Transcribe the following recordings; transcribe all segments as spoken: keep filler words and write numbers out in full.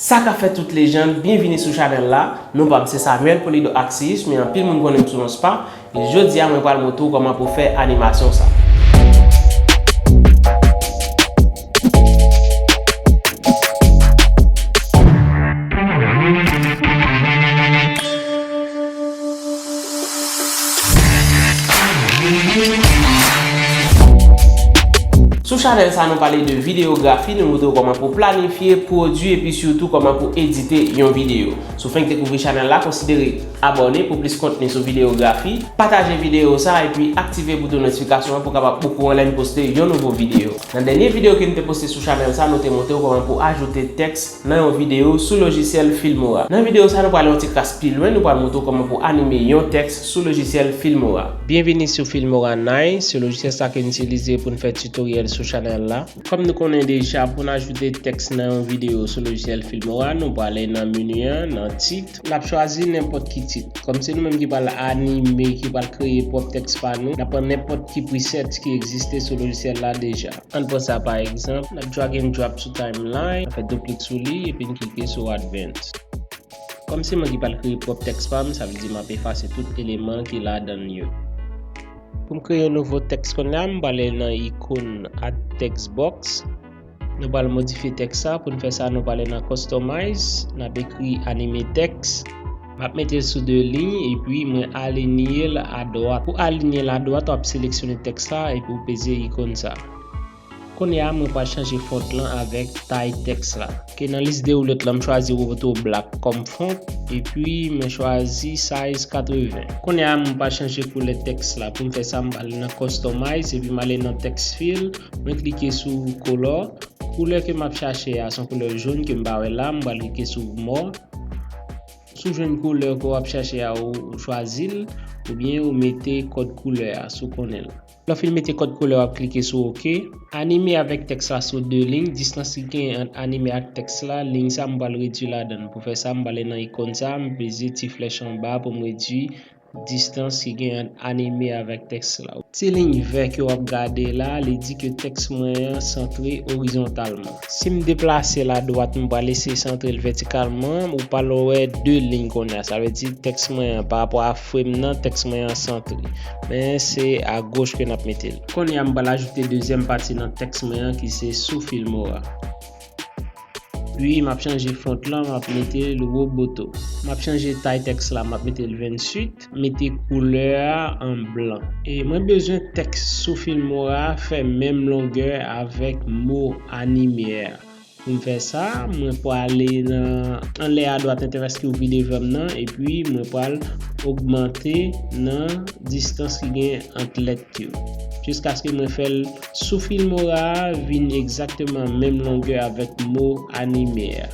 Sa k ap fèt tout lejann, byenvini sou chanèl la. Non pa m se Samuel Polido Axius, men anpil moun konnen m sou non Spa. E jodi a, mwen pral montre w kòman pou w fè animasyon sa. Sou chanèl sa, nou pale de videyografi, nou montre w kòman pou w planifye, pwodui, epi sitou kòman pou w edite yon videyo. Si w fenk dekouvri chanèl la, konsidere abòne pou plis kontni sou videyografi, pataje videyo sa, epi aktive bouton notifikasyon an pou w kapab okouran lè n poste yon nouvo videyo. Nan dènye videyo ke n te poste sou chanèl sa, nou te montre w kòman pou w ajoute tèks nan yon videyo sou lojisyèl Filmora. Nan videyo sa, nou pral yon ti kras pi lwen, nou pral montre w kòman pou anime yon tèks sou lojisyèl Filmora. Byenvini sou Filmora nine, se lojisyèl sa ke n itilize pou n fè titoryèl sou chanèl la. Kòm nou konnen deja, pou n ajoute tèks nan yon videyo sou lojisyèl Filmora, nou prale nan meni an, nan tit. N ap chwazi nenpòt ki tit. Kòm se nou menm ki pral anime, ki pral kreye pwòp tèks pa nou, n ap pran nenpòt ki preset ki egziste sou lojisyèl la deja. Ann pran sa pa egzanp, n ap drag and drop sou timeline, n ap fè doub klik sou li, epi n klike sou advance. Kòm se mwen ki pral kreye pwòp tèks pa m, sa vle di m ap efase tout eleman ki ladan l yo. Pou m kreye yon nouvo tèks kounye a, m prale nan ikon add text box. Nou pral modifye tèks sa. Pou n fè sa, nou prale nan customize, n ap ekri anime text. M ap mete l sou de liy, epi mwen alinye l adwat. Pou alinye l adwat, w ap seleksyone tèks la, epi w peze ikon sa. Kounye a, mwen pral chanje font lan avèk tay tèks la. Ke nan lis de woulèt lan, m chwazi Roboto Black kòm font, epi mwen chwazi size katreven. Kounye a, mwen pral chanje koulè tèks la. Pou m fè sa, m prale nan customize, epi m ale nan text fill, mwen klike sou color. Koulè ke m ap chache a, se yon koulè jòn ke m pa wè la, m pral klike sou more. Si w jwenn koulè ke w ap chache a, ou chwazi l, oubyen ou mete kòd koulè a, si w konnen l. Lè w fin mete kòd koulè, w ap klike sou OK. Anime avèk tèks la sou de liy. Distans ki genyen ant anime ak tèks la, liy sa, m pral redui ladan l. Pou fè sa, m prale nan ikon sa, m peze ti flèch anba pou m redui distans ki genyen ant anime avèk tèks la. Ti liy vè ke w ap gade la, li di ke tèks mwen an santre orizontalman. Si m deplase l adwat, m pral eseye santre l vètikalman, ou pral wè de liy kounye a. Sa vle di tèks mwen an, pa rapò a frame nan, tèks mwen an santre. Men se agoch ke n ap mete l. Kounye a, m pral ajoute dezyèm pati nan tèks mwen an ki se sou Filmora. Wi, m ap chanje font lan, m ap mete l Roboto. M ap chanje tay tèks la, m ap mete l venntuit. Mete koulè a an blan. E mwen bezwen tèks sou Filmora fè menm longè avèk mo anime a. Pou m fè sa, mwen prale nan anlè adwat entèfas ki ouvri devan m nan, epi mwen pral ogmante nan distans ki gen ant lèt yo, jiskaske mwen fè l sou Filmora a vin egzakteman menm longè avèk mo anime a.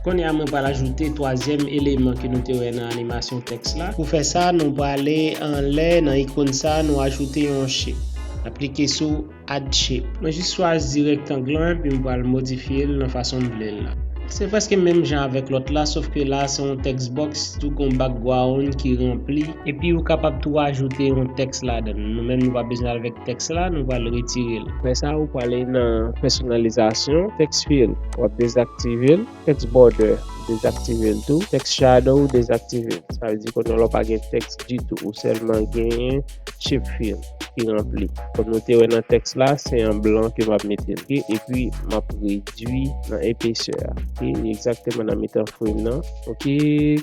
Kounye a, mwen pral ajoute twazyèm eleman ke nou te wè nan animasyon tèks la. Pou fè sa, nou prale anlè nan ikon sa, nou ajoute yon shape. N ap klike sou Add Shape. Mwen jis chwazi rektang lan, epi m pral modifye l nan fason m vle l la. Se prèske menm jan avèk lòt la, sof ke la se yon text box, tou gon background ki ranpli, epi ou kapab tou ajoute yon tèks ladan l. Nou menm, nou pa bezwen al avèk tèks la, nou pral retire l. Apre sa, ou prale nan pèsonalizasyon, text fill, w ap dezaktive l, text border, dezaktive l tou, text shadow, dezaktive l. Sa vle di kounye a la w pa gen tèks ditou, ou sèlman genyen shape fill ki ranpli. Kòm nou te wè nan tèks la, se an blan ke m ap mete l, ok? Epi m ap redui nan epesè a, ok? Egzakteman nan mitan frame nan, ok?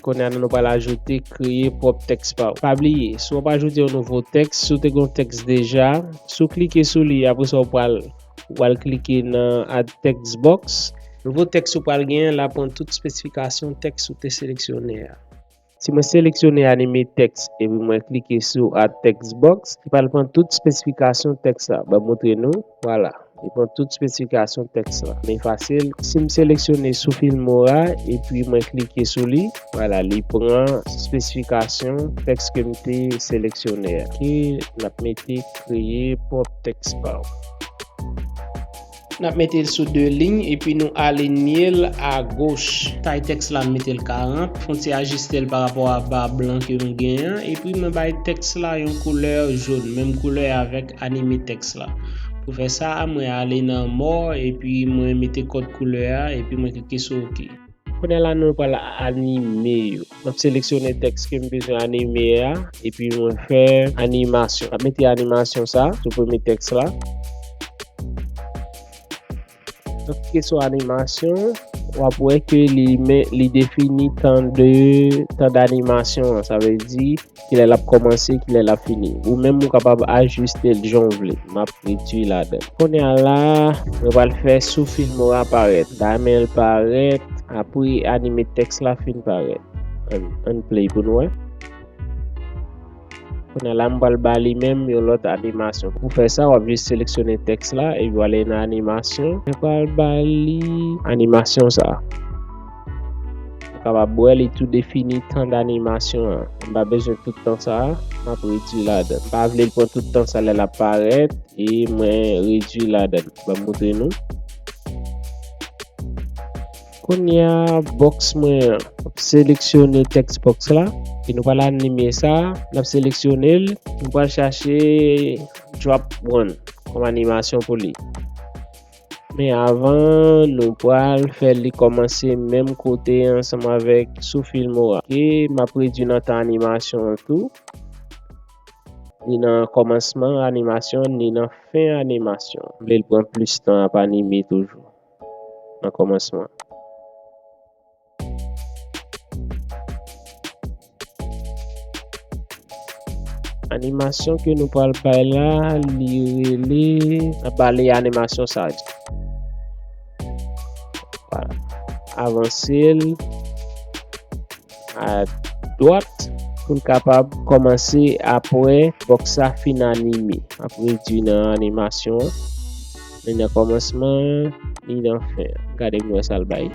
Kounye a nou pral ajoute kreye pwòp tèks pa w. Pa bliye, si w ap ajoute yon nouvo tèks, si w te gen yon tèks deja, si w klike sou li, apre sa w pral, w pral klike nan add text box. Nouvo tèks ou pral genyen la pran tout espesifikasyon tèks ou te seleksyone a. Si mwen seleksyone anime tèks epi mwen klike sou add text box, li pral pran tout espesifikasyon tèks la. Ban m montre nou. Vwala. Li pran tout espesifikasyon tèks la. Men fasil. Si m seleksyone sou Filmora epi mwen klike sou li, vwala, li pran espesifikasyon tèks ke m te seleksyone a. Ok, n ap mete kreye pwòp tèks pa w. N ap mete l sou de liy epi nou alinye l agoch. Tay tèks la, m mete l karant. Fon ti ajiste l pa rapò a ba blan ke nou genyen an. Epi mwen bay tèks la yon koulè jòn, menm koulè avèk anime tèks la. Pou fè sa, mwen ale nan More, epi mwen mete kòd koulè a, epi mwen klike sou OK. Kounye a la, nou pral anime yo. M ap seleksyone tèks ke m bezwen anime a, epi mwen fè animasyon. M ap mete animasyon sa sou premye tèks la. Nan kesyon animasyon, w ap wè ke li, men, li defini tan de, tan d'animation an. Sa vle di, kilè l ap kòmanse, kilè l ap fini. Ou menm, ou kapab ajiste l jan w vle. M ap redui ladan. Kounye a la, mwen pral fè sou Filmora parèt. Dayè, men l parèt, apre anime tèks la fin parèt. Ann, ann play pou nou wè. Kounye a la, m pral ba li menm yon lòt animasyon. Pou fè sa, w ap jis seleksyone tèks la, epi w ale nan animasyon. Mwen pral ba li animasyon sa a. Ou kapab wè li tou defini tan d'animation an. M pa bezwen tout tan sa a, m ap redui ladan. M pa vle l pran tout tan sa lè l ap parèt, e mwen redui ladan. Ban m montre nou. Kounye a, box mwen an. M ap seleksyone tèks box la. E nou pral anime sa. N ap seleksyone l. Nou pral chache drop one kòm animasyon pou li. Men avan, nou pral fè li kòmanse menm kote ansanm avèk sou Filmora. E m ap redui nan tan animasyon an tou. Ni nan kòmansman animasyon, ni nan fen animasyon. M vle l pran plis tan ap anime toujou nan kòmansman. Animasyon ke nou pral bay la, li rele, n ap ba li animasyon sa. Vwala. Avanse l a dwat pou l kapab kòmanse apre box sa fin anime. M ap redui nan animasyon an. Ni nan kòmansman, ni nan fen. Gade m wè sa l bay.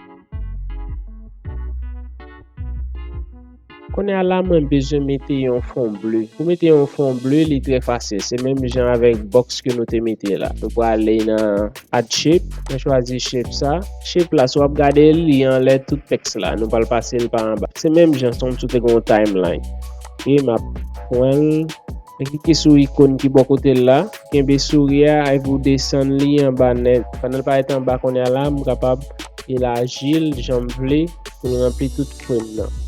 Kounye a la, mwen bezwen mete yon fon ble. Pou mete yon fon ble, li trè fasil. Se menm jan avèk box ke nou te mete la. Nou prale nan Add Shape, mwen chwazi shape sa. Shape la, si w ap gade l, li anlè tout tèks la. Nou pral pase l pa anba. Se menm jan, se kòmsi w te gen yon timeline. Ok, m ap pran l. Mwen klike sou ikòn ki bò kote l la. Kenbe souri a, epi w desann li anba nèt. Pandan l parèt anba kounye a la, m kapab elaji l jan m vle pou l ranpli tout frame nan.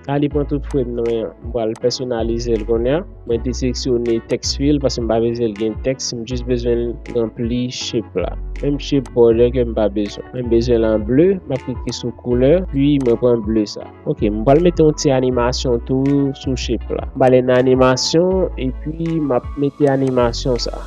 La, li pran tout frame nan men an. M pral pèsonalize l kounye a. Mwen deseleksyone text fill paske m pa bezwen l gen tèks. M jis bezwen l ranpli shape la. Menm shape border ke m pa bezwen. Mwen bezwen l an ble. M ap klike sou koulè. Pi mwen pran ble sa. Ok, m pral mete yon ti animasyon tou sou shape la. M ale nan animasyon, epi m ap mete animasyon sa.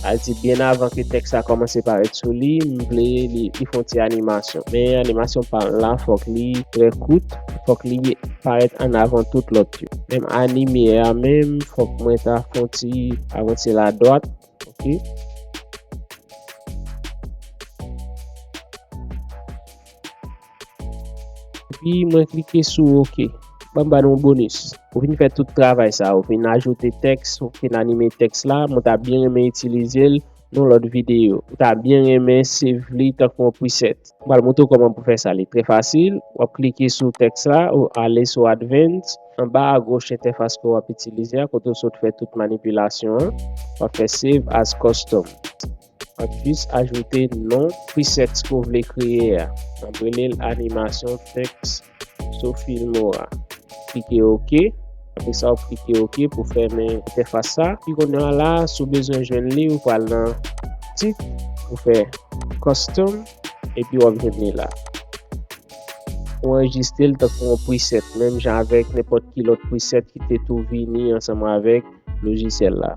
Sa vle di, byen avan ke tèks la kòmanse parèt sou li, m vle li, li fè yon ti animasyon. Men animasyon pa m la, fòk li trè kout, fòk li parèt ann avan tout lòt yo. Menm animye a menm, fòk mwen ta fè yon ti avanse l adwat. Ok. Epi mwen klike sou ok. Ban m ba nou yon bonis. Ou fin fè tout travay sa, ou fin ajoute tèks, ou fin anime tèks la, mwen ta byen renmen itilize l nan lòt videyo. Ou ta byen renmen save li tankou yon preset. M pral montre w kòman pou fè sa, li trè fasil. W ap klike sou tèks la, ou ale sou Advanced. Anba agoch entèfas ke w ap itilize a, kote w sot fè tout manipilasyon an, w ap fè Save as Custom. W ap jis ajoute non preset ke w vle kreye a. M ap rele l animasyon tèks sou Filmora. Klike ok. Apre sa, w ap klike ok pou fèmen entèfas sa. Pi kounye a la, si w bezwen jwenn li, ou pral nan tit, ou fè custom, epi w ap jwenn li la. Ou anrejistre l tankou yon preset, menm jan avèk nenpòt ki lòt preset ki te tou vini ansanm avèk lojisyèl la.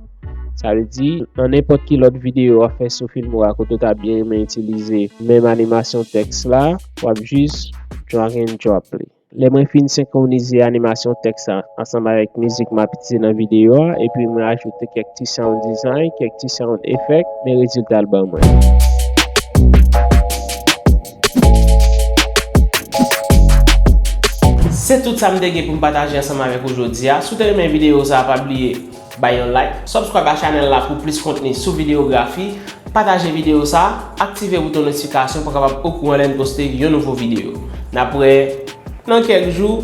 Sa vle di, nan nenpòt ki lòt videyo w ap fè sou Filmora kote w ta byen renmen itilize menm animasyon tèks la, w ap jis drag and drop li. Lè mwen fin senkwonize animasyon tèks la ansanm avèk mizik m ap itilize nan videyo a, epi mwen ajoute kèk ti sound design, kèk ti sound effect, men rezilta l ban mwen. Se tout sa m te gen pou m pataje ansanm avèk ou jodi a. Si w te renmen videyo sa a, pa bliye bay yon like, subscribe a chanèl la pou plis kontni sou videyografi, pataje videyo sa a, aktive bouton notifikasyon pou w kapab okouran lè n poste yon nouvo videyo. N ap wè nan kèk jou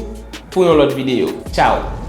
pou yon lòt videyo. Tchao!